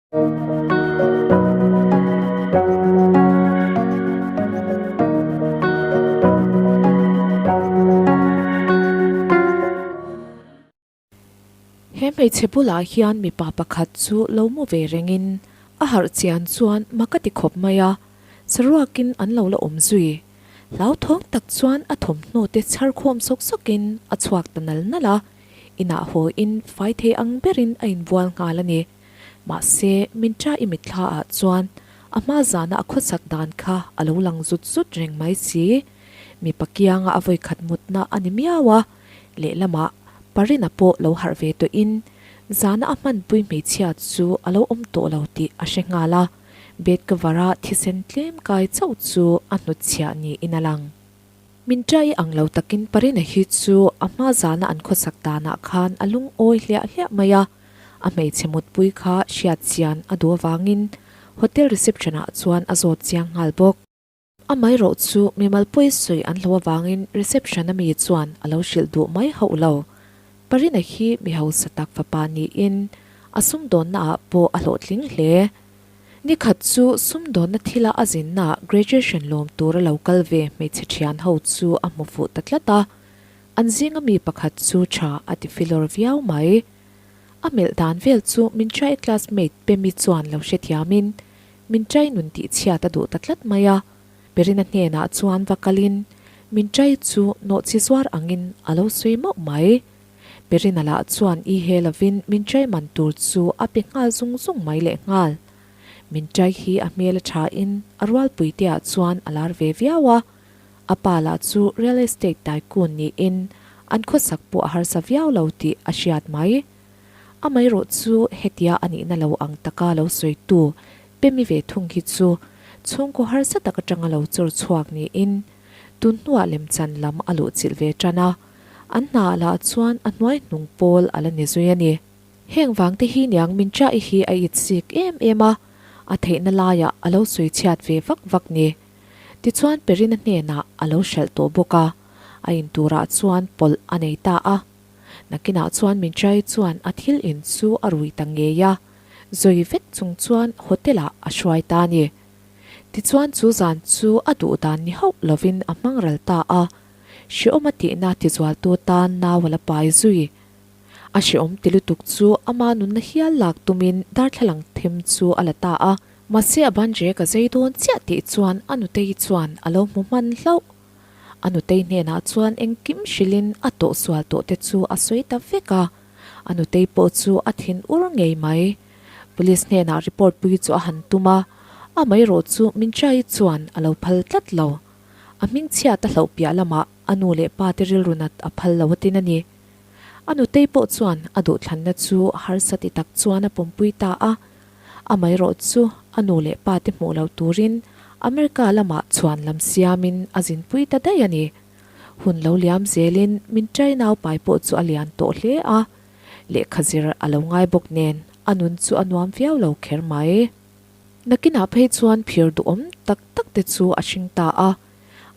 He hmeichhe bulah hian mipa pakhat chu lo mu ve rengin a harh chian chuan mak a ti khawp mai a, saruakin an lo la awm zui. Hlauthawng tak chuan a thawmhnaw te chhar khawm sawk sawkin a chhuak ta nal nal a, inah haw in fai thei ang berin a inbual nghal a ni. Mahse, Mintra i mitthla ah chuan a hma zana a khawsak dan kha a lo lang zut zut reng mai si. Mipa kianga a vawikhat mutna a ni miau a, lehlamah Parina pawh lo harh ve tawhin zana a hmanpui hmeichhia chu a lo awm tawh lo tih a hre nghal a, bed cover a thisen tlem kai chauh chu a hnutchhiah niin a lang. Min ṭai ang lo takin Parina hi chu a hma zana an khawsak danah khan a lungawi hliah hliah mai a, a hmeichhe mutpui kha hriat chian a duh avangin hotel reception ah chuan a zawt chiang nghal bawk. Amaherawh chu mimal pawi sawi an hlo avangin reception a mi chuan a lo hrilh duh mai hauh lo. Parina hi mi hausa tak fapa niin a sumdawnna ah pawh a hlawhtling hle. Ni khat chu sumdawnna thila a zinnaah graduation lawm tura lo kal ve hmeichhe thian ho chu a hmu fuh ta tlat a, an zinga mi pakhat chu tha a ti filawr viau mai. A melh dan vel chu min try classmate Pemi chuan lo hrethiamin min try nun tih chhiat a duh ta tlat mai a, Perina hnenah chuan va kalin min try chu nawhchi zuar angin a lo sawi mauh mai. Perina lah chuan i he lovin min chai man tur chu a pe nghal zung zung mai leh nghal. Min chai hi a hmel a tha in a rualpui te ah chuan a lar ve viau a, a pa lah chu real estate tycoon niin an khawsak pawh a harsa viau lo tih a hriat mai. Amaherawh chu hetia a nihna lo ang taka lo sawitu Pemi ve thung hi chu chhungkaw harsa tak atanga lo chawr chhuak niin tun hnuah lemchan lam a luhchilh ve tan a. An hna lah chuan a hnuai hnung pawl a la ni zui a ni. Heng vang te hi niang min chaih hi a it sik em em a, a theihna laiah a lo sawi chhiat ve vak vak ni. Tichuan Perina hnenah a lo hralh tawh bawk a, a in turah chuan pawlh a nei ta a. Nakinah chuan min chai chuan a thil in chu a rui ta ngei a, zawi vek chung chuan hotel ah a hruai ta a ni. Tichuan chu zan chu a duh dan ni hauh lovin a hmang ral ta a. Hreawm a tihna tizualtu tan nau a la pai zui. A hreawm ti lutuk chu ama nunna hial lak tumin darthlalang them chu a la ta a. Mahse a ban rek a zei dawn chiah tih chuan a nutei chuan a lo hmu hman hlauh. A nutei hnenah chuan engkim hrilhin a tawhsual tawh te chu a sawi ta vek a. A nutei pawh chu a thin ur ngei mai. Police hnenah report pui chu a han tum a, amaherawh chu Minchai chuan a lo phal tlat lo. A hmingchhiat a hlauh piah lamah a nu leh pa te rilru nat a phal lo atin a ni. A nutei pawh chuan a duhthlanna chu harsa ti tak chuan a pawmpui ta a. Amaherawh chu a nu leh pa te hmuh loh turin America lamah chhuan lam siamin a zinpui ta daih a ni. Hun lo liam zelin min ṭai naupai pawh chu a lian tawh hle a, lehkha zir a lo ngai bawk nen a nun chu a nuam viau lo kher mai. Nakinah phei chuan phir duhawm tak tak te chu a hring ta a,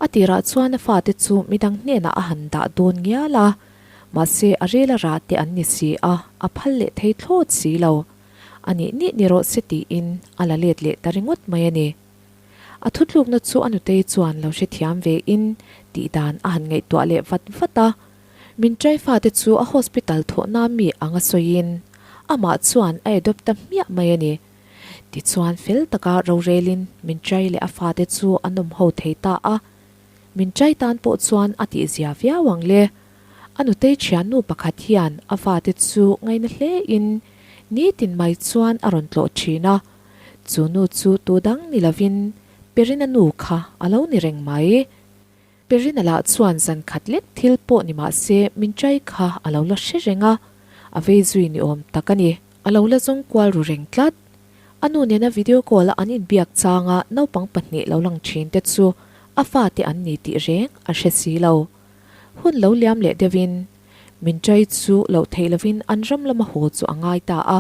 a tirah chuan a fate chu midang hnenah a han dah dawn ngial a, mahse a rel a rah te an ni si a, a phal leh thei thlawt si lo. A nih nih ni rawh se tiin a la let leh ta ringawt mai a ni. A thutlukna chu a nutei chuan lo hrethiam ve in tih dan a han ngaihtuah leh vat vat a, min trai fate chu a hospital thawhna mi anga sawiin amah chuan a adopt ta hmiah mai a ni. Tichuan fel taka rorelin min trai leh a fate chu an awm ho thei ta a, min trai tan pawh chuan a tihzia viau ang le. A nutei thiannu pakhat hian a fate chu ngaina hle in nitin mai chuan a rawn tlawh thin a, chu nu chu tu dang ni lovin Perina nu kha a lo ni reng mai. Perina lah chuan zan khat lek thil pawh ni mah se min trai kha a lo la hre reng a, a vei zui ni awm tak a ni. A lo la zawng kual ru reng tlat. A nu nena video call a an inbiak changa naupang pahnih lo lang thin te chu a fate an ni tih reng a hre si lo. Hun lo liam leh deuhin min trai chu loh theih lovin an ram lama haw chu a ngai ta a.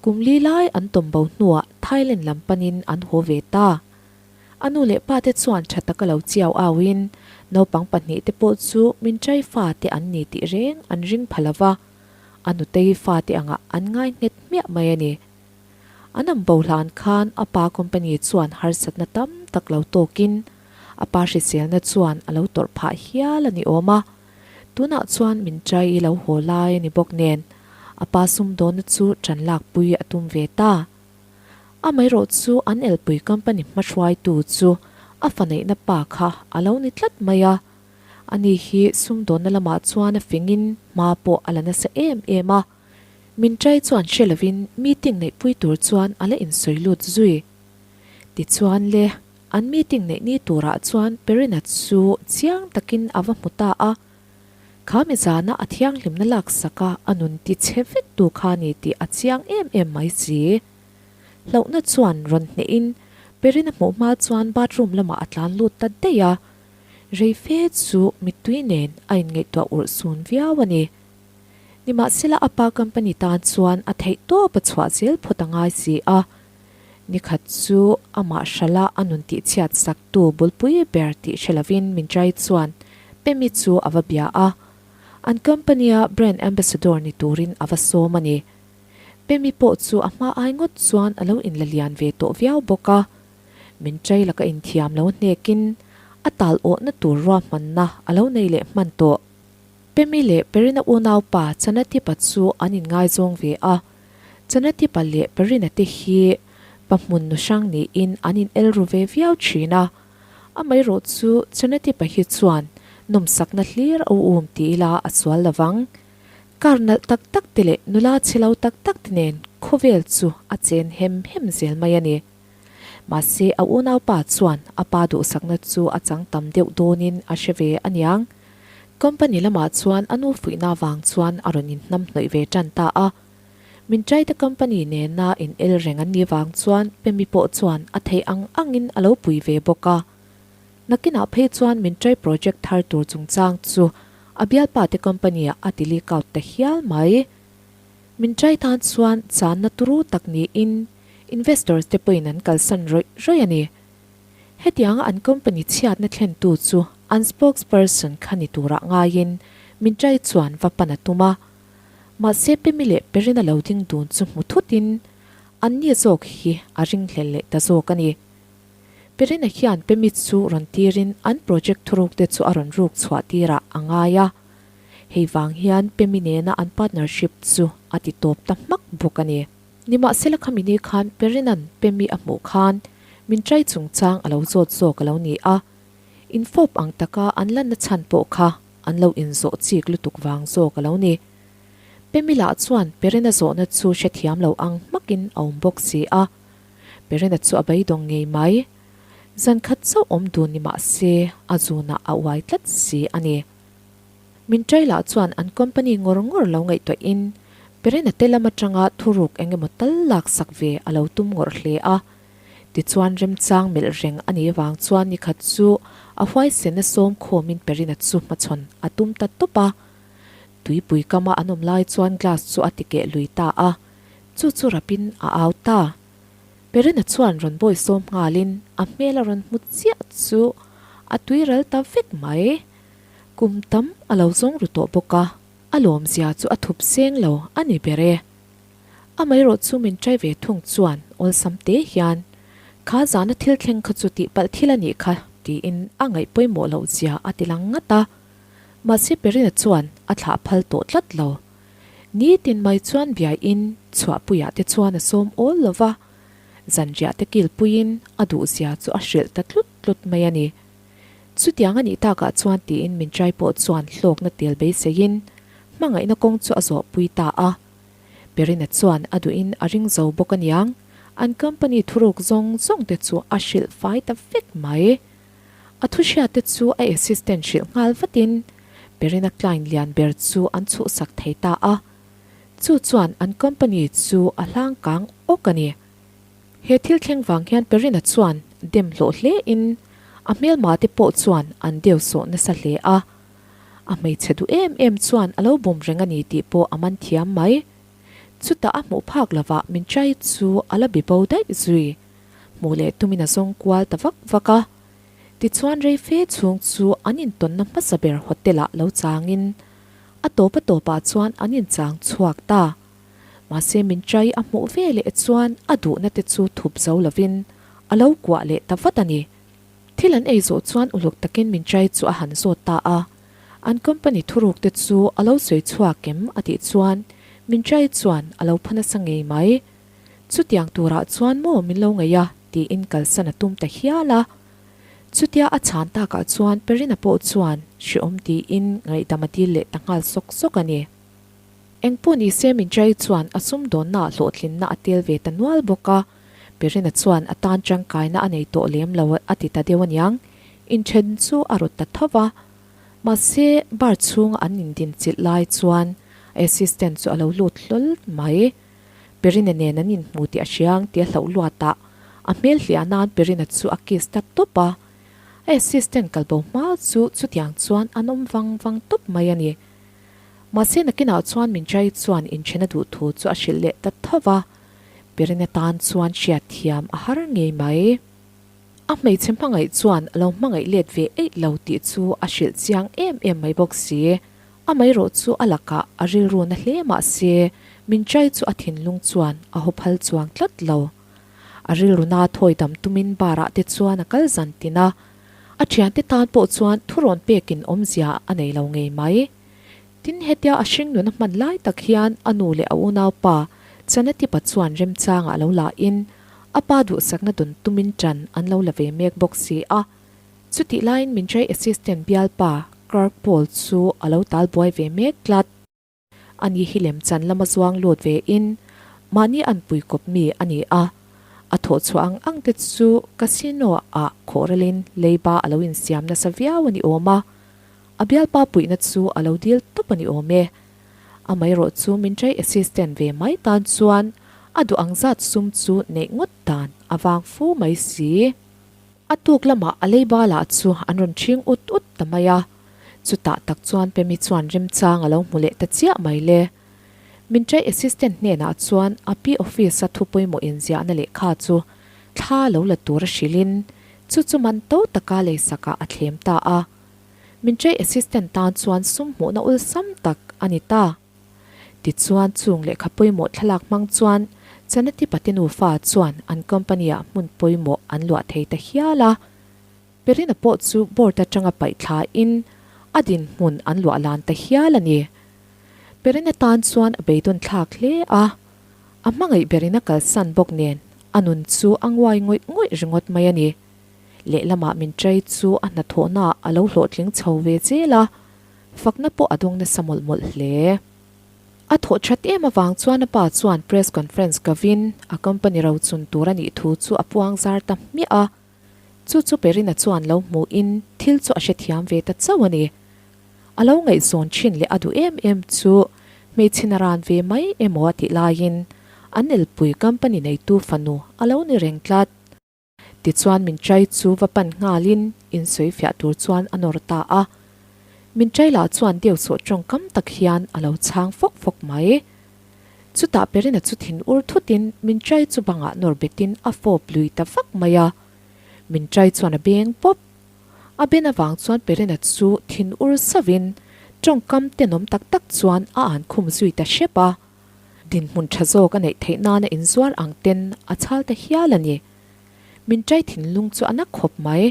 Kum li lai an tawm bo hnuah Thailand lam panin an haw ve ta. A nu leh pa te chuan tha taka lo chiau auin naupang pahnih te pawh chu min trai fate an ni tih reng an ring pha lova. A nutei fate angah an ngai nghet hmiah mai a ni. An an bo hlan khan a pa company chuan harsatna tam tak lo tawkin a pa hriselna chuan a lo tawrh phah hial a ni awm a. Tunah chuan min chai i lo haw lai a ni bawk nen a pa sumdawnna chu ṭan lakpui a tum ve ta. Amaherawh chu an elpui company hmahruaitu chu a fa neihna pa kha a lo ni tlat mai a. Ani hi sumdawnna lamah chuan a fingin hma pawh a la nasa em em a. Min chai chuan hre lovin meeting neihpui tur chuan a la insawi lut zui. Tichuan le, an meeting neih ni turah chuan Perina chu chiang takin a va hmu ta a. Kha mi zana a thianghlimna laksak a a nun ti chhe vek tu kha ni tih a chiang em em mai si. Hlauhna chuan rawn hnehin Perina hmuh hma chuan bathroom lamah a tlan lut ta daih a. Rei fe chu mittui nen a inngaihtuah urh sun viau a ni. Nimahsela a pa company tan chuan a theih tawp a chhuah zel phawt a ngai si a. Nikhat chu amah hrala a nun tihchhiat saktu bulpui ber tih hre lovin Minchai chuan Pemi chu a va bia a. An company-a brand ambassador ni turin a va sawm a ni. Pemi pawh chu a hma ai ngawt chuan a lo inla lian ve tawh viau bawk a. Minchai laka inthiam lo hnekin a tal awhna tur ruahmanna a lo nei leh hman tawh. Pemi leh Perina unaupa Chanatipa chu an inngaizawng ve a. Chanatipa leh Perina te hi pa hmun nu hrang niin an in el ru ve viau thin a. Amaherawh chu Chanatipa hi chuan nawmsakna hlir a um ti ila a sual lovang. Kar nalh tak tak te leh nula chhe lo tak tak te nen khawvel chu a chen hem hem zel mai a ni. Mahse a unaupa chuan a pa duhsakna chu a chang tam deuh dawnin a hre ve aniang. Company lamah chuan a nu fuihna avang chuan a rawn inhnam hnawih ve tan ta a. Min Chaite company nena in el reng an nih vang chuan Pemi pawh chuan a theih ang angin a lo pui ve bawk a. Nakinah phei chuan Min Chai project thar tur chungchang chu a bialpa te company ah a ti leak out ta hial mai. Min Chai tan chuan channa turu tak niin investors te pawhin an kalsan rawih rawih a ni. Hetianga an company chhiatna thlentu chu an spokesperson kha ni turah ngaiin Minchai chuan va pan a tum a. Mahse Pemi leh Perina lo ding dun chu hmu thutin an ni zawk hi a ringhlel leh ta zawk a ni. Perina hian Pemi chu rawn tirin an project thuruk te chu a rawn ruk chhuah tirah a ngai a. Hei vang hian Pemi nena an partnership chu a ti tawp ta hmak bawk a ni. Nimahsela khami ni khan Perina'n Pemi a hmuh khan min trai chungchang a lo zawt zawk a lo ni a, infawp ang taka an lanna chhan pawh kha an lo inzawh chik lutuk vang zawk a lo ni. Pemi lah chuan Perina zawhna chu hrethiam lo ang hmakin a awm bawk si a, Perina chu a beidawng ngei mai. Zan khat chauh awm dun ni mah se a zunah a uai tlat si a ni. Min trai lah chuan an company ngawr ngawr lo ngaihtuahin Perina te lam atanga thuruk eng emaw tal laksak ve a lo tum ngawrh hle a. Tichuan remchang melh reng a nih vang chuan nikhat chu a huaisen a sawm khawmin Perina chu hmachhawn a tum ta tawp a. Tuipui kama an awm lai chuan glass chu a tikeh lui ta a, chu chu rapin a au ta. Perina chuan rawn bawi sawm nghalin a hmel a rawn hmu chiah chu a tuiral ta vek mai. Kum tam a lo zawng ru tawh bawk a, a lawmzia chu a thup seng lo a ni ber e. Amaherawh chu min trai ve thung chuan awlsam te hian, Kha zana thil thleng kha chu tihpalh thil a nih kha tiin a ngaih pawimawh loh zia a ti lang ngat a. Mahse Perina chuan a thlah phal tawh tlat lo. Nitin mai chuan biain chhuahpuiah te chuan a sawm awl lo va, zanriah te kilpuiin a duhzia chu a hrilh ta tlut tlut mai a ni. Chutiang a nih takah chuan tiin min trai pawh chuan hlawkna tel beiseiin hmangaihna kawng chu a zawhpui ta a. Perina chuan a duhin a ring zo bawk aniang, an company thuruk zawng zawng te chu a hrilh fai ta vek mai. A thuhriat te chu a assistant hrilh nghal vatin Perina client lian ber chu an chhuhsak thei ta a. Chu chuan an company chu a hlang kang awk a ni. He thil thleng vang hian Perina chuan dem hlawh hle in a hmelma te pawh chuan an deu sawh nasa hle a. A hmeichhe duh em em chuan a lo bum reng a ni tih pawh a man thiam mai. Chutah a hmuh phak lovah min chai chu a la bi bo daih zui. Hmuh leh tumin a zawng kual ta vak vak a. Tichuan rei fe chhung chu an intawnna hmasa ber hotel ah lo changin a tawp a tawpah chuan an inchang chhuak ta. Mahse min chai a hmuh ve leh chuan a duhna te chu thup zo lovin a lo kuah leh ta vat a ni. Thil an ei zawh chuan uluk takin min chai chu a han zawt ta a. An company thuruk te chu a lo sawi chhuak em a tih chuan min chai chuan a lo pha nasa ngei mai. Chutiang turah chuan maw min lo ngaih a tiin kalsan a tum ta hial a. Chutia a chhan takah chuan Perina pawh chuan hrehawm tiin ngaihdam a dil leh ta nghal sawk sawk a ni. Engpawh ni se Minchai chuan a sumdawnnaah hlawhtlinna a tel ve ta nual bawk a, Perina chuan a tan tangkaina a nei tawh lem lo a ti ta deuh aniang, inthen chu a rawt ta tho va. Mahse, bar chhunga an indinchilh lai chuan a assistant chu a lo lut hlawl mai. Perina nen an inhmu tih a hriang tih a hlauh luatah a hmel hliah nan Perina chu a kiss ta tawp a. A assistant kalbo hma chu chutiang chuan an awm vang vang tawp mai a ni. Mahse nakinah chuan min chai chuan inchhena duh thu chu a hrilh leh ta tho va, Perina tan chuan hriatthiam a har ngei mai. A hmeichhe hmangaih chuan a lo hmangaih let ve eih lo tih chu a hrilh chiang em em mai bawk si. Amaherawh chu a lakah a rilru na hle mah se min chai chu a thinlung chuan a haw phal chuang tlat lo. A rilru na thawi dam tumin bar ah te chuan a kal zan tin a, a thiante tan pawh chuan thurawn pekin awmzia a nei lo ngei mai. Tin hetia a hringnun a hman lai tak hian a nu leh a unaupa Chanatipa chuan remchangah lo la in a pa duhsakna dawn tumin ṭan an lo la ve mek bawk si a. Chutih laiin min chai assistant bialpa Kirk Paul chu a lo tal buai ve mek tlat. Ani hi lemchan lama zuang lut ve in mahni an pui kawp mi a ni a, a thawh chhuah ang ang te chu casino ah khawhralin leiba a lo insiam nasa viau a ni awm a, a bialpa puihna chu a lo dil tawp a ni awm e. Amaherawh chu min chai assistant ve mai tan chuan a duh ang zat sum chu neih ngawt dan a vang fu mai si. A tuk lamah a leiba lah chu an rawn ṭhing ut ut ta mai a, chutah tak chuan Pemi chuan remchang a lo hmu leh ta chiah mai le. Min ṭai assistant hnenah chuan a pi office-a thu pawimawh inziahna lehkha chu thla lo la tur a hrilhin chu chu man to taka leisakah a thlem ta a. Min ṭai assistant tan chuan sum hmuhna awlsam tak a ni ta. Tichuan chung lehkha pawimawh thlalak hmang chuan Chanati Pate nufa chuan an company-ah hmun pawimawh an luah thei ta hial a. Perina pawh chu board atanga paih thlain a dinhmun an luah lan ta hial a ni. Perina tan chuan a beidawn thlak hle a, a hmangaih berin a kalsan bawk nen a nun chu a nguai ngawih ngawih ringawt mai a ni. Lehlamah min chai chu a hnathawhnaah a lo hlawhtling chho ve zel a. Fakna pawh a dawng nasa mawlh mawlh hle. A thawh that em avang chuan a pa chuan press conference kovin a company rochun tur a nih thu chu a puang zar ta hmiah a. Chu chu Perina chuan lo hmuhin thil chu a hrethiam ve ta chauh a ni. A lo ngaihzawn thin leh a duh em em chu hmeichhe naran ve mai emaw a tih laiin an elpui company neitu fanu a lo ni reng tlat. Tichuan min chai chu va pan nghalin insawi fiah tur chuan a nawr ta a. Min chai lah chuan deuhsawh tawngkam tak hian a lo chhang fawk fawk mai. Chutah Perina chu thin ur thutin min chai chu bangah nawr betin a fawp lui ta vak mai a. Min chai chuan a beng pawp. A ben avang chuan Perina chu thin ur sauhin tawngkam tenawm tak tak chuan a an khum zui ta hrep a. Dinhmun tha zawk a neih theih nana inzuar ang ten a chhal ta hial a ni. Min ṭai thinlung chu a na khawp mai.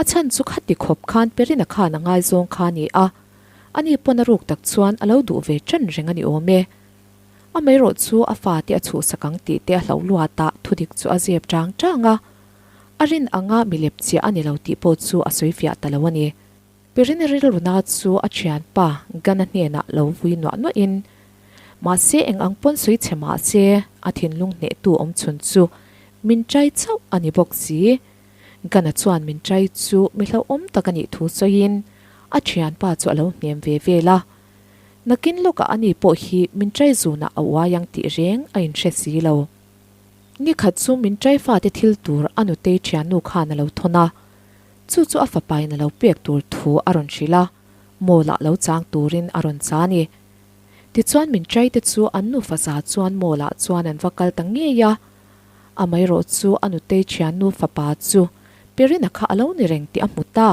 A chhan chu khati khawp khan Perina khan a ngaizawng kha a ni a, ani pawn a ruk tak chuan a lo duh ve ṭan reng a ni awm e. Amaherawh chu a fate a chhuhsak ang tih te a hlauh luat a, thudik chu a zep ṭang ṭang a. A rin anga milep chiah a ni lo tih pawh chu a sawi fiah ta lo a ni. Perina rilruna chu a thianpa Gana hnenah lo vui nuah nuahin, mahse eng ang pawn sawi chhe mahse a thinlung hnehtu awm chhun chu min chai chauh a ni bawk si. Gana chuan min chai chu mi hlauhawm tak a nih thu sawiin a thianpa chu a lo hnem ve vel a. Nakin lawkah ani pawh hi min chai zunah a uai ang tih reng a inhre si lo. Nikhat chu min chai fate thil tur a nutei thiannu khan a lo thawn a. Chu chu a fapain a lo pek tur thu a rawn hrilh a, mall-ah lo chang turin a rawn cha a ni. Tichuan min chaite chu an nufa za chuan mall-ah chuan an va kal ta ngei a. Amaherawh chu a nutei thiannu fapa chu Perina kha a lo ni reng tih a hmu ta.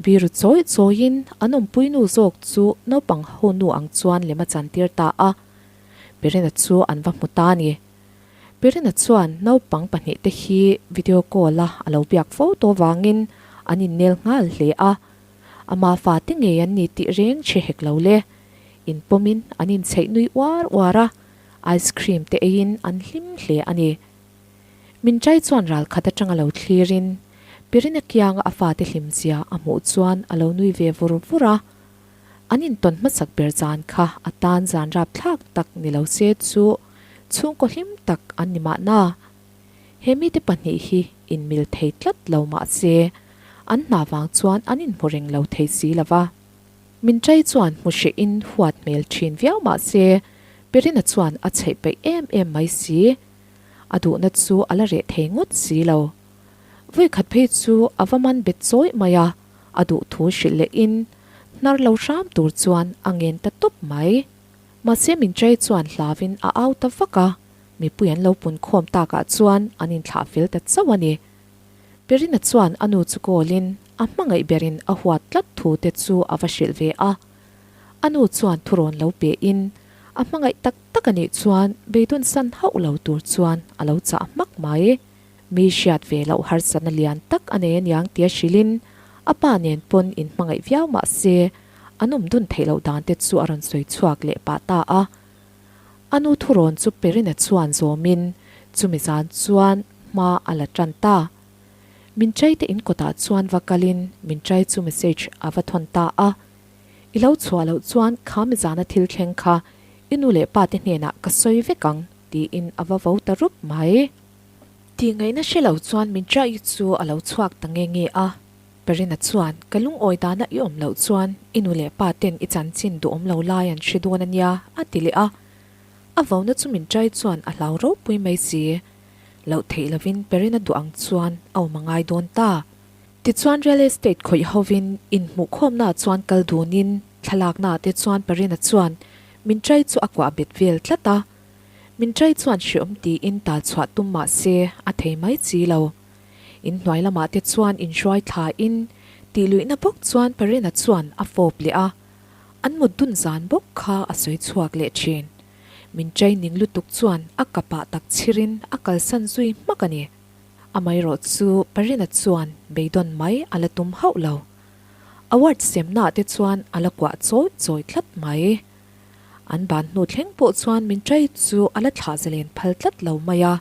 Biru chawi chawiin an awmpuinu zawk chu naupang ho nu ang chuan lem a chantir ta a. Perina chu an va hmu ta a ni. Perina chuan naupang pahnihte hi video call a a lo biak fo tawh vangin an innel nghal hle a. Ama fate ngei an ni tih reng chhe hek lo le. Inpawmin an inchheih nui uar uar a, ice cream te eiin an hlim hle a ni. Min chai chuan ral khat atanga lo thlirin Perina kianga a fate hlimzia a hmuh chuan a lo nui ve vur vur a. An intawn hmasak ber zan kha a tan zan rapthlak tak ni lo se chu chhungkaw hlim tak an ni mahna. He mite pahnih hi inmil thei tlat lo mah se an hna vang chuan an inhmu reng lo thei si lo va. Min chai chuan hmu hrehin huat hmel thin viau mah se Perina chuan a chheih peih em em mai si. A duhna chu a la reh thei ngawt si lo. Vawikhat phei chu a va man bet chawih mai a, a duh thu hrilh lehin hnar lo hram tur chuan a ngen ta tawp mai. Mahse min chai chuan hlavin a au ta vak a, mipui an lo pun khawm takah chuan an inthlah fel ta chauh a ni. Perina chuan a nu chu call-in a hmangaih berin a huat tlat thu te chu a va hrilh ve a. A nu chuan thurawn lo pein a hmangaih tak tak a nih chuan beidawn san hauh lo tur chuan a lo chah hmak mai. Mi hriat ve loh harsatna lian tak a nei aniang tia hrilhin a pa nen pawn inhmangaih viau mah se an awm dun theih loh dan te chu a rawn sawi chhuak leh pah ta a. A nu thurawn chu Perina chuan zawmin chumi zan chuan hma a la tan ta. Min chaite in kawtah chuan va kalin min chai chu message a va thawn ta a. I lo chhuah loh chuan kha mi zana thil thleng kha i nu leh pa te hnenah ka sawi vek ang tiin a va vo ta rup mai. Tih ngaihna hre lo chuan min chai chu a lo chhuak ta nge nge a. Perina chuan ka lungawi dana i awm loh chuan i nu leh pa ten i chanchin duhawm lo lai an hre dawn a nia a ti leh a. A vona chu min chai chuan a hlau ropui mai si. Loh theih lovin Perina duh ang chuan a awm a ngai dawn ta. Tichuan real estate khawih hovin inhmuhkhawmnaah chuan kal dunin thlalaknaah te chuan Parina chuan min chai chu a kuah bet vel tlat a. Min chai chuan hreawm tiin tal chhuah tum mah se a thei mai chi lo. Inhnuai lamah te chuan inhruai thlain tihluihna bawk chuan Parina chuan a fawp leh a. An mut dun zan bawk kha a sawi chhuak leh thin. Min chai ning lutuk chuan a kapah tak chhirin a kalsan zui hmak a ni. Amaherawh chu Parina chuan beidawn mai a la tum hauh lo. Award semnaah te chuan a la kuah chawi chawi tlat mai. An ban hnu thleng pawh chuan min chai chu a la thlah zalen phal tlat lo mai a.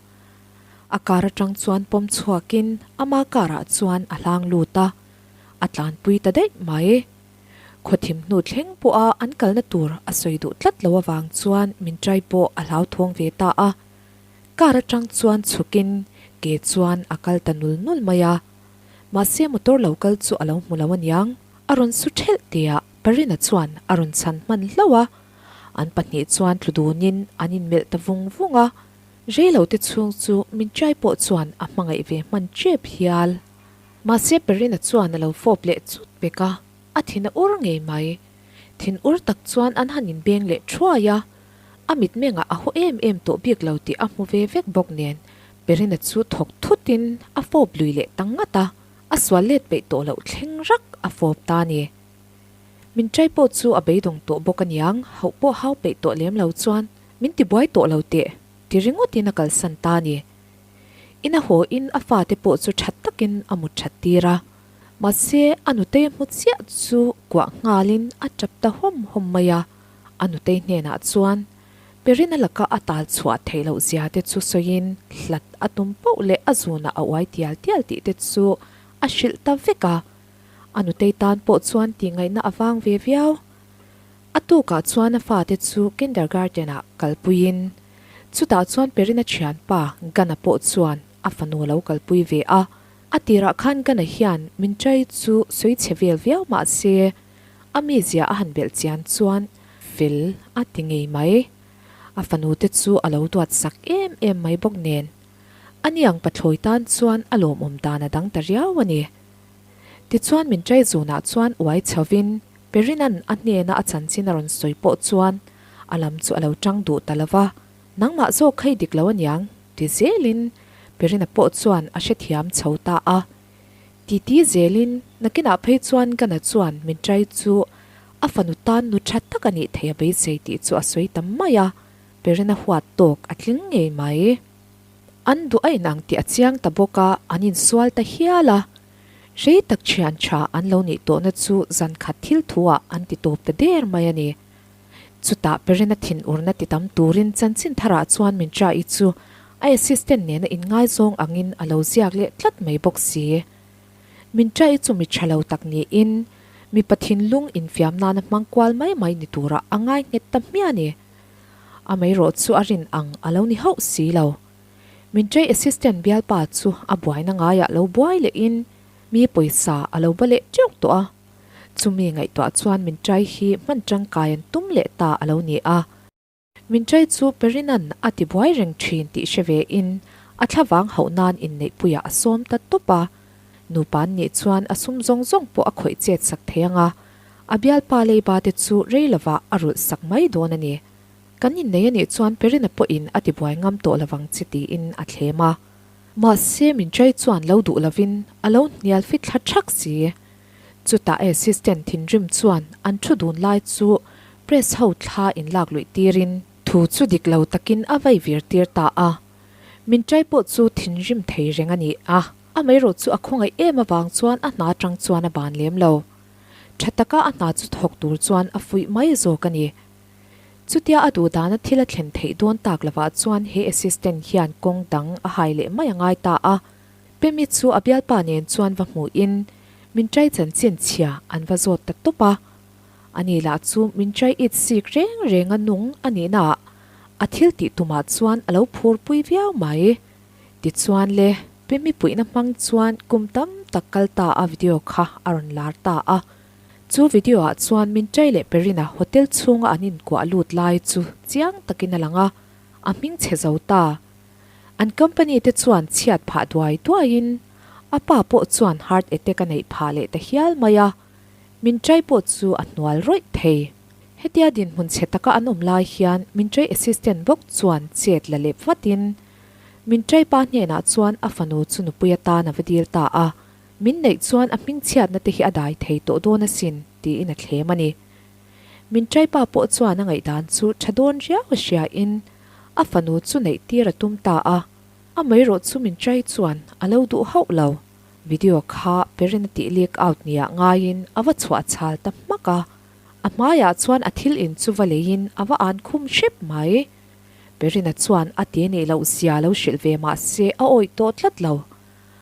A car atang chuan pawm chhuakin ama car ah chuan a hlang lut a, a tlanpui ta daih mai. Khawthim hnu thleng pawha an kalna tur a sawi duh tlat lo avang chuan min chai pawh a hlauthawng ve ta a. Car atang chuan chhukin ke chuan a kal ta nul nul mai a, mahse motor lo kal chu a lo hmu lo aniang. A rawn su thelh tihah Parina chuan a rawn chhan hman hlauh a, an pahnih chuan tlu dunin an inmelh ta vung vung a, reilo te chhung chu Minchai pawh chuan a hmangaih ve hman tep hial. Mahse Parina chuan a lo fawp leh chut pek a, a thin a ur ngei mai. Thin ur tak chuan an han inbeng leh thuai a, A mitmengah a haw em em tawh bik lo tih a hmu ve vek bawk nen Perina chu thawk thutin a fawp lui leh ta ngat a, a sual let peih tawh loh thleng rak a fawp ta a ni. Min chai pawh chu a beidawng tawh bawk aniang, hauh pawh hau peih tawh lem lo chuan min ti buai tawh lo teh ti ringawtin a kalsan ta a ni. In a haw in a fate pawh chu tha takin a mut that tir a, mahse a nutei a hmu chiah chu kuah nghalin a tap ta hawm hawm mai a. A nutei hnenah chuan Perina laka a tal chhuah theih loh zia te chu sawiin hlat a tum poh leh a zunah a uai tial tial tih te chu a hrilh ta vek a. A nutei tan pawh chuan tihngaihna a vang ve viau. A tukah chuan a fate chu kindergarten-ah kalpuiin chutah chuan Perina thianpa Gana pawh chuan a fanu a lo kalpui ve a. A tirah khan Gana hian min chai chu sawi chhe vel viau mah se A mizia a han belh chian chuan fel a ti ngei mai. A fanu te chu a lo duat sak em em mai bawk nen. A niang pathlawi tan chuan a lawmawm dan a dang ta riau a ni. Tichuan min chai zunah chuan uai chhovin Perina'n a hnena a chanchin a rawn sawi pawh chuan a lam chu a lo tang duh ta lo va, Nangmah zawk kha i dik lo aniang ti zelin Perina pawh chuan a hrethiam chho ta a. Titi zelin nakinah phei chuan Gana chuan min chai chu a fanu tan nu tha tak a nih theih a beisei tih chu a sawi ta mai a. Perina huat tawk a tling ngei mai. An duh a inang tih a chiang ta bawk a, an insual ta hial a. Rei tak thian tha an lo nih tawhna chu zan khat thil thuah an ti tawp ta der mai a ni. Chutah Perina thinurna ti tam turin chanchin tharah chuan Mintra-i chu a assistant nena inngaizawng angin a lo ziak leh tlat mai bawk si. Mintra-i chu mi tha lo tak niin mipa thinlung infiam nana hmang kual mai mai ni turah a ngai nghet ta hmiah a ni. Amaherawh chu a rin ang a lo ni hauh si lo. Mintra-i assistant bialpa chu a buaina ngaiah lo buai lehin mi pawisa a lo ba leh teuh tawh a. Chumi ngaihtuah chuan Minchai hi hman tangkai an tum leh ta a lo ni a. Minchai chu Perinan a ti buai reng thin tih hre ve in a thlavang hauh nan inneihpuiah a sawm ta tawp a. Nupa an nih chuan a sum zawng zawng pawh a khawih chet sak thei ang a, a bialpa leiba te chu rei lovah a rulh sak mai dawn a ni. Kan innei a nih chuan Perina pawhin a ti buai ngam tawh lovang che tiin a thlem a. Mahse Minchai chuan lo duh lovin a lo hnial fit thla thak si. Chutah a assistant thinrim chuan an thu dun lai chu press ho thla in lak luih tirin thu chu dik lo takin a vai vir tir ta a. Min ṭai pawh chu thinrim thei reng a ni a, amaherawh chu a khawngaih em avang chuan a hna aṭang chuan a ban lem lo. Ṭha taka a hna chu thawk tur chuan a fuih mai zawk a ni. Chutia a duh dana thil a thlen theih dawn tak lovah chuan he assistant hian kawng dang a hai leh mai a ngai ta a. Pemi chu a bialpa nen chuan va hmuhin min ṭai chanchin chhia an va zawt ta tawp a. Ani lah chu min ṭai it sik reng reng a nung a nihnaah a thil tih tumah chuan a lo phurpui viau mai. Tichuan le, Pemi puihna hmang chuan kum tam tak kal ta a video kha a rawn lar ta a. Chu video ah chuan min ṭai leh Perina hotel chhunga an inkuah lut lai chu chiang takin a lang a, a hming chhe zo ta. An company te chuan chhiat phah duai duaiin a pa pawh chuan heart attack a neih phah leh ta hial mai a, min ṭai pawh chu a hnual rawih thei. Hetia dinhmun chhe taka an awm lai hian min ṭai assistant bawk chuan chet la lep vatin min ṭai pa hnenah chuan a fanu chu nupui atan a va dil ta a, min neih chuan a hmingchhiatna te hi a dai thei tawh dawn asin tiin a thlem a ni. Min ṭai pa pawh chuan a ngaihdan chu ṭha dawn riau a hriain A fanu chu neih tir a tum ta a, amaherawh chu min try chuan a lo duh hauh lo. Video kha Perina tih leak out nia ngaiin a va chhuah chhal ta hmak a, a hmaiah chuan a thil in chu va leiin a va an khum hrep mai. Perina chuan a ti nih loh zia lo hrilh ve mah se a awih tawh tlat lo.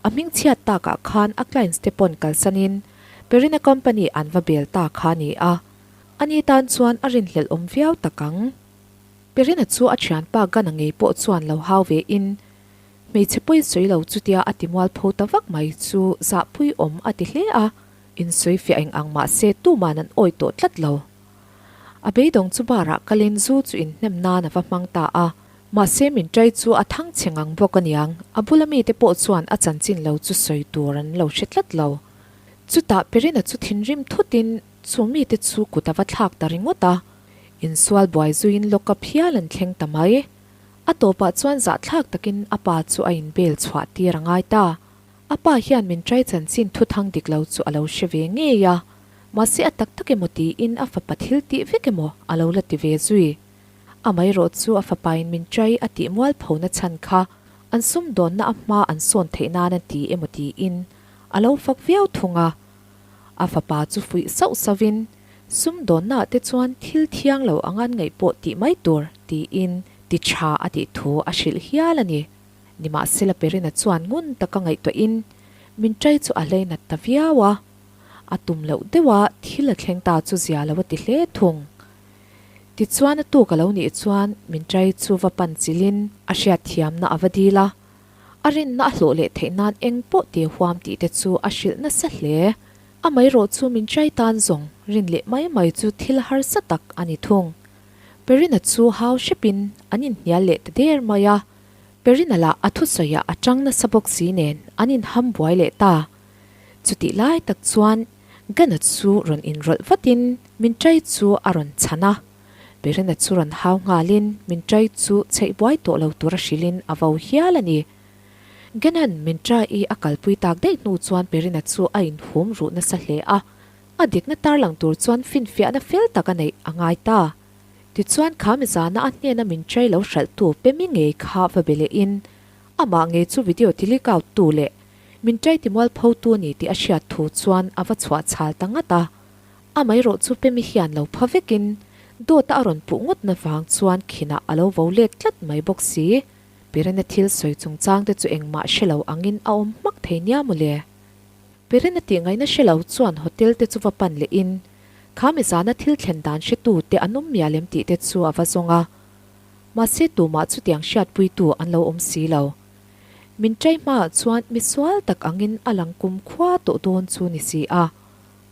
A hming chhiat takah khan a clients te pawn kalsanin Perina company an va bel ta kha a ni a, ani tan chuan a rinhlelh awm viau tak ang. Perina chu a thianpa Gana ngei pawh chuan lo hau ve in, hmeichhe pawi sawi lo chutia a ti mualpho ta vak mai chu zahpui awm a ti hle a, insawi fiah eng ang mah se tuman an awi tawh tlat lo. A beidawng chu bar ah kalin zu chu inhnem nan a va hmang ta a, mahse min ṭai chu a thang chhe ngang bawk aniang, a bula mite pawh chuan a chanchin lo chu sawi tur an lo hre tlat lo. Chutah Perina chu thinrim thutin chu mite chu kut a va thlak ta ringawt a. Insual buai zuiin lawk up hial an thleng ta mai. A tawpah chuan zahthlak takin a pa chu a inbel chhuah tir a ngai ta. A pa hian min ṭai chanchin thuthang dik lo chu a lo hre ve ngei a, mahse a tak tak emaw tiin a fapa thil tih vek emaw a lo la ti ve zui. Amaherawh chu a fapain min ṭai a tih mualphona chhan kha an sumdawnna a hma an sawn theih nan a ti emaw tiin a lo fak viau thung a. A fapa chu fuih sauh sauhin Sumdawnnaah te chuan thil thiang lo ang an ngaih pawh tih mai tur tiin ti tha a tih thu a hrilh hial a ni. Nimahsela Perina chuan ngun taka ngaihtuahin min ṭai chu a hlei nat ta viau a, a tum loh deuha thil a thleng ta chu zia lo a ti hle thung. Tichuan a tuk a lo nih chuan min ṭai chu va pan chilhin a hriatthiamna a va dil a, a rinna a hlawh leh theih nan eng pawh ti huam tih te chu a hrilh nasa hle. Amaherawh chu min chai tan zawng rin leh mai mai chu thil harsa tak a ni thung. Perina chu hau hrepin an inhnial leh ta der mai a, Perina lah a thusawiah a tang nasa bawk si nen an inham buai leh ta. Chutih lai tak chuan Gana chu rawn inrawlh vatin min chai chu a rawn chhan a, Perina chu rawn hau nghalin min chai chu chheih buai tawh lo tura hrilhin a vo hial a ni. Genan min ṭa-i a kalpui tak daih hnu chuan Perina chu a inhum ruh nasa hle a, a dikna tarlang tur chuan finfiahna fel tak a neih a ngai ta. Tichuan kha mizana a hnena min chai lo hralhtu Pemi ngei kha va be lehin amah ngei chu video ti leak out tu leh min chai ti mualpho tu a ni tih a hriat thu chuan a va chhuah chhal ta ngat a. Amaherawh chu Pemi hian lo pha vekin dawta a rawn puh ngawtna vang chuan khinah a lo vo let tlat mai bawk si. Pirena thil sawi chungchang te chu engmah hre lo angin a awm hmak thei nia mawle. Pirena tih ngaihna hre lo chuan hotel te chu va pan lehin kha mizana thil thlen dan hretu te an awm mial em tih te chu a va zawng a. Mahse tumah chutiang hriatpuitu an lo awm si lo. Min chai hmaah chuan misual tak angin a lang kum khua tawh dawn chu ni si a.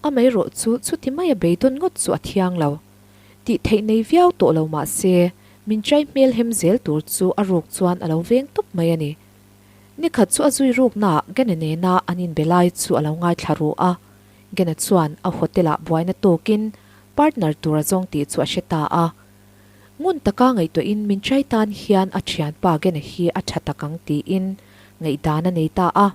Amaherawh chu chuti maia beidawn ngawt chu a thiang lo. Tih theih nei viau tawh lo mah se, min chai hmel hem zel tur chu a ruk chuan a lo veng tawp mai a ni. Nikhat chu a zui ruknaah Gena nena an inbe lai chu a lo ngaithla ru a. Gena chuan a hotel-ah buaina tawkin partner tur a zawng tih chu a hre ta a. Ngun taka ngaihtuahin min chai tan hian a thianpa Gena hi a tha tak ang tiin ngaihdan a nei ta a.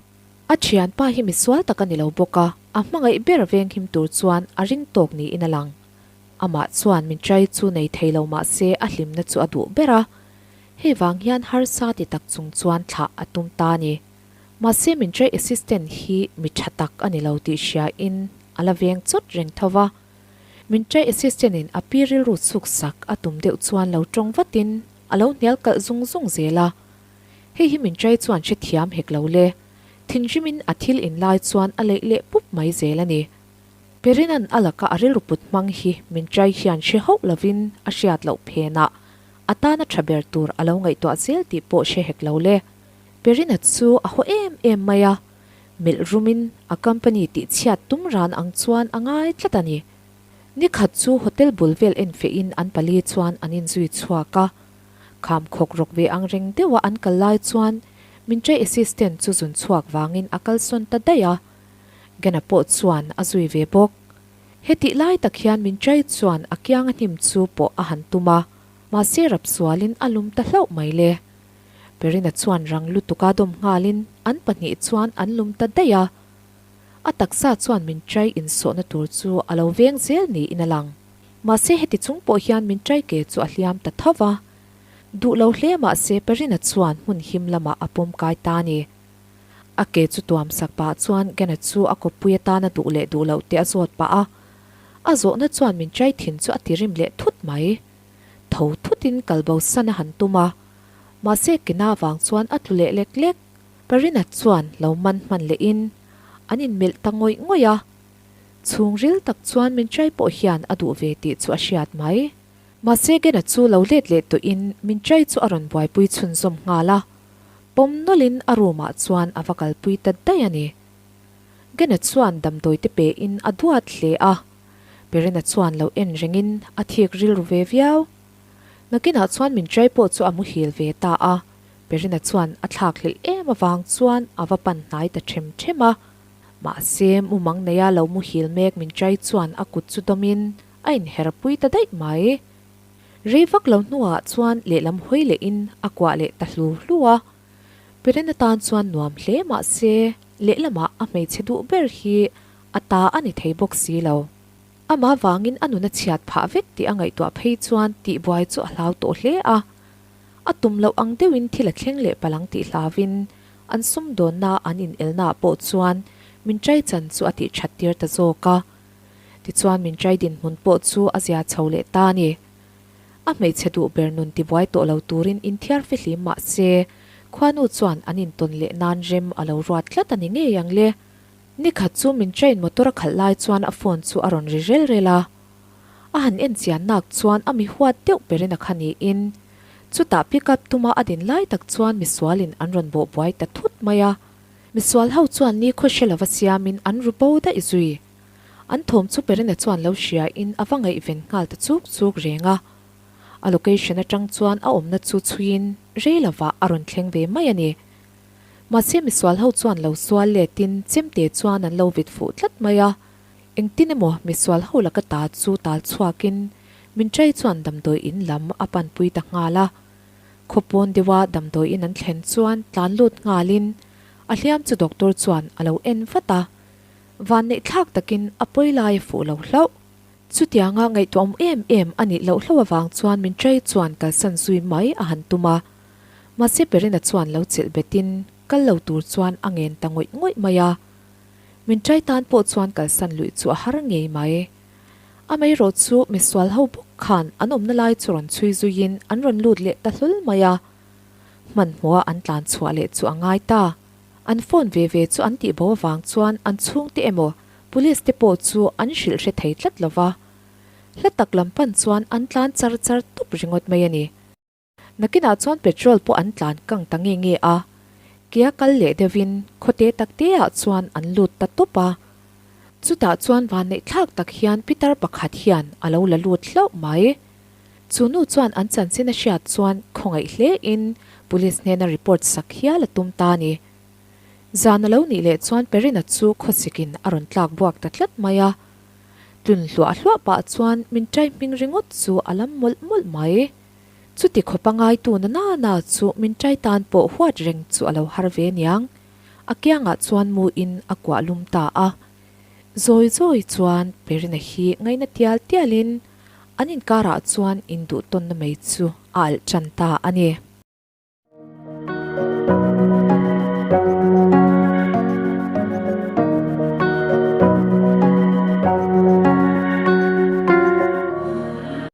A thianpa hi misual tak a ni lo bawk a, a hmangaih ber venghim tur chuan a ring tawk niin a lang. Amah chuan min chai chu nei thei lo mah se a hlimna chu a duh ber a, hei vang hian harsa ti tak chung chuan thlah a tum ta a ni. Mahse min chai assistant hi mi tha tak a ni lo tih hriain a la veng chawt reng tho va. Min chai assistant in a pi rilru chhuk sak a tum deuh chuan lo tawng vatin a lo hnial kalh zung zung zel a. Hei hi min chai chuan hrethiam hek lo le. Thinrimin a thil in lai chuan a leih leh pup mai zel a ni. Perina'n a laka a rilru put hmang hi min chai hian hre hauh lovin a hriat loh phenah a tana tha ber tur a lo ngaihtuah zel tih pawh hre hek lo le. Perina chu a haw em em mai a, melh rumin a company tih chhiat tum ran ang chuan a ngai tlat a ni. Nikhat chu hotel bul vel en fehin an pali chuan an inzui chhuak a, kham khawk rawk ve ang reng deuha an kal lai chuan min chai assistant chu zun chhuak vangin a kalsawn ta daih a. Gena pawh chuan a zui ve bawk. Hetih lai tak hian min chai chuan a kianga hnim chu pawh a han tum a, mahse rap sualin a lum ta hlauh mai le. Perina chuan rang lutuka dawm nghalin an pahnih chuan an lum ta daih a. A taksa chuan min chai insawhna tur chu a lo veng zel niin a lang. Mahse heti chung pawh hian min chai ke chu a hliam ta tho va. Duh lo hle mahse Perina chuan hmun him lamah a pawm kai ta a ni. A ke chu tuam sak pah chuan Gena chu a kawppui atana duh leh duh loh te a zawt pah a. A zawhna chuan min chai thin chu a ti rim leh thut mai. Tho thutin kalbo san a han tum a. Mahse Gena vang chuan a tlu leh lek lek. Parina chuan lo man hman lehin an inmelh ta ngawih ngawih a. Chhungril tak chuan min chai pawh hian a duh ve tih chu a hriat mai. Mahse Gena chu lo let leh tawhin min chai chu a rawn buaipui chhunzawm nghal a. Pawm nawlhin a room ah chuan a va kalpui ta daih a ni. Gena chuan damdawi te pein a duat hle a, Perina chuan lo en rengin a thik rilru ve viau. Nakinah chuan min chai pawh chu a muhil ve ta a, Perina chuan a thlak hlelh em avang chuan a va pan hnai ta them them a. Mahse, mumang neia lo muhil mek min chai chuan a kut chu dawmin a inher pui ta daih mai. Rei vak lo hnuah chuan lehlam hawi lehin a kuah leh ta hlu hlu a. Pirena tan chuan nuam hle mah se lehlamah a hmeichhe duh ber hi a ta a ni thei bawk si lo. Amah vangin a nun a chhiat phah vek tih a ngaihtuah phei chuan tihbuai chu a hlau tawh hle a. A tum loh ang deuhin thil a thleng leh palang tih hlauvin an sumdawnna an inelnaah pawh chuan min chai chan chu a tih that tir ta zawk a. Tichuan min chai dinhmun pawh chu a zia chho leh ta a ni. A hmeichhe duh ber nun tibuai tawh lo turin inthiar fihlim mah se, khuanu chuan an intawn leh nan rem a lo ruat tlat a ni ngei ang le. Nikhat chu min train motor a khalh lai chuan a phone chu a rawn ri rel rel a. A han en chian nak chuan a mi huat deuh berin a kha niin, chutah pick up tuma a din lai tak chuan misualin an rawn bawh buai ta thut mai a. Misual ho chuan ni khaw hre lova siamin an ru bo daih zui. An thawm chu Perina chuan lo hria in a va ngaihven nghal ta chuk chuk reng a. A location atang chuan a awmna chu chhuiin rei lovah a rawn thleng ve mai a ni. Mahse misual ho chuan lo sual letin chemte chuan an lo vit fuh tlat mai a. Engtin emaw misual ho laka ta chu tal chhuakin Minchai chuan damdawi in lam a panpui ta nghal a. Khawpawn deuha damdawi in an thlen chuan tlan lut nghalin a hliam chu doctor chuan a lo en vat a. Vanneih thlak takin a pawi lai a fuh lo hlauh. Chutianga ngaihtuahawm em em a nih loh hlauh avang chuan min Tray chuan kalsan zui mai a han tum a. Mahse Perina chuan lo chelh betin kal lo tur chuan a ngen ta ngawih ngawih mai a. Min Tray tan pawh chuan kalsan luih chu a har ngei mai. Amaherawh chu misual ho bawk khan an awmna lai chu rawn chhui zuiin an rawn lut leh ta hlawl mai a. Hmanhmawha an tlan chhuah leh chu a ngai ta. An phone ve ve chu an tihbo avang chuan an chhungte emaw Police te pawh chu an hrilh hre thei tlat lo va. Hla tak lam pan chuan an tlan char char tawp ringawt mai a ni. Nakinah chuan petrol pawh an tlan kang ta nge nge a, kea kal leh deuhin khawte tak te ah chuan an lut ta tawp a. Chutah chuan vanneih thlak tak hian pitar pakhat hian a lo la lut hlauh mai. Chu nu chuan an chanchin a hriat chuan khawngaih hle in police hnena report sak hial a tum ta a ni. Zan a lo nih leh chuan Perina chu khawsikin a rawn tlak buak ta tlat mai a. Tlun hluah hluah pah chuan min ṭai hming ringawt chu a lam mawlh mawlh mai. Chuti khawpa ngaitu na na na chu min ṭai tan pawh huat reng chu a lo har ve niang. A kiangah chuan mu in a kuah lum ta a. Zawi zawi chuan Perina hi ngaina tial tialin an inkarah chuan induhtawnna mai chu a alh ṭan ta a ni.